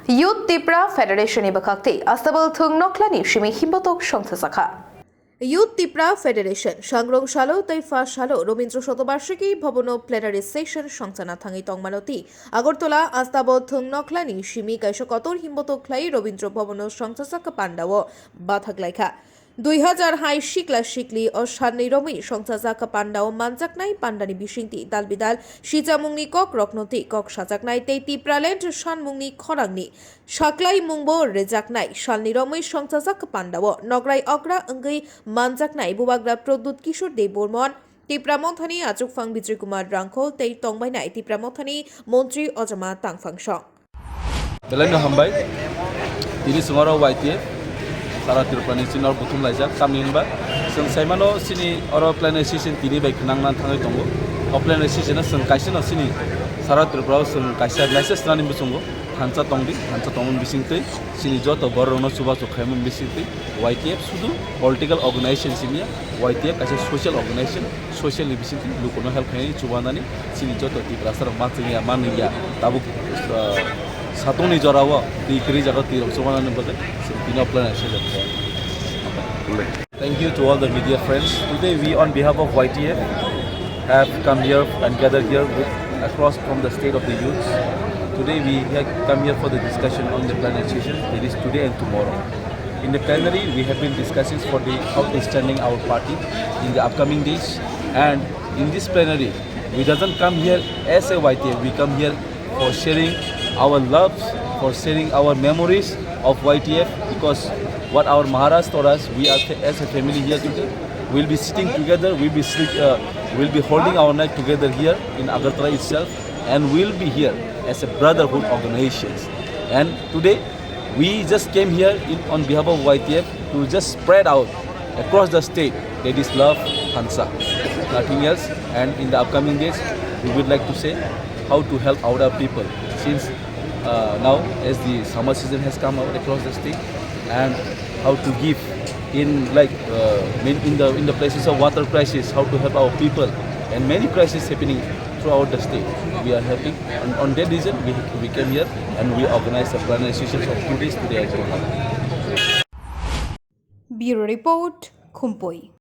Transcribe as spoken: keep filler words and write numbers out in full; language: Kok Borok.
Youth Tipra Federation ni bwkhak tei Astabal Thwng Nokhlani simi himbotok songthajak kha. Youth Tipra Federation, Sangrong Salo tei Fa Salo Robindra Shatobarshiki Bhabono Plenary Session songchana thangwi tongmano tei Agartala Astabal Thwng Nokhlani simi kaisa kotor himbotok khlai Robindra Bhabono songchajak pandao bathak laikha. Dui hazar hai sikla sikli o sanni romwi songchajak pandao manjaknai pandani bisingtwi dal bidal sichamungni kok rokno tei kok sajaknai tei Tipraland sanmungni khorangni saklaimungbo rwjaknai salni romwi songchajak pandao nograi okra wngwi manjaknai Bubagra Pradyut Kishore Debbarman, Tipra Mothani Achukphang Bijoy Kumar Rangkhol tei tongbainai Tipra Mothani Montri Ojama Tangphang song. Belai no hambai. Tini chwng oro Y T F, Sara Tripura ni chini oro buthum laijak, tamni hinba chwng saimano chini oro plenary session tini bai khnang nang thangwi tongo. O plenary session o chwng kaisa no chini Sara Tripura o chwng kaisa message nani muchungo, thansa tongdi, thansa tongmani bisingtwi chini joto borok rokno chubachu khaimani bisingtwi Y T F sudu political organization simi ya, Y T F kaisa social organization. Social ni bisingtwi lukuno help khainani chubanani chini joto Tiprasa rok ma chwngya ma nungya tabuk, ah, satungni jorao twi kwrwi jaga twi rok chubanani bagwi chwng tini o plan se. Thank you to all the media friends. Today we on behalf of Y T F have come here and gathered here with, across from the state of the youths. Today we have come here for the discussion on the plenary session, that is today and tomorrow. In the plenary, we have been discussing for the how to strengthening our party in the upcoming days. And in this plenary, we doesn't come here as a Y T F. We come here for sharing our loves, for sharing our memories of Y T F. Because what our Maharaj told us, we are fa-, as a family here today. We'll be sitting together. We'll be sleep, uh, we'll be holding our night together here in Agartala itself, and we'll be here as a brotherhood organizations. And today, we just came here in, on behalf of Y T F to just spread out across the state that is love, thansa, nothing else. And in the upcoming days, we would like to say how to help our people since, uh, now as the summer season has come out across the state, and how to give in, like, uh, in, in the, in the places of water crisis, how to help our people, and many crises happening throughout the state. We are helping, and on that reason we, we came here and we organize a plenary session of two days today as well. Bureau Report, Khumpui.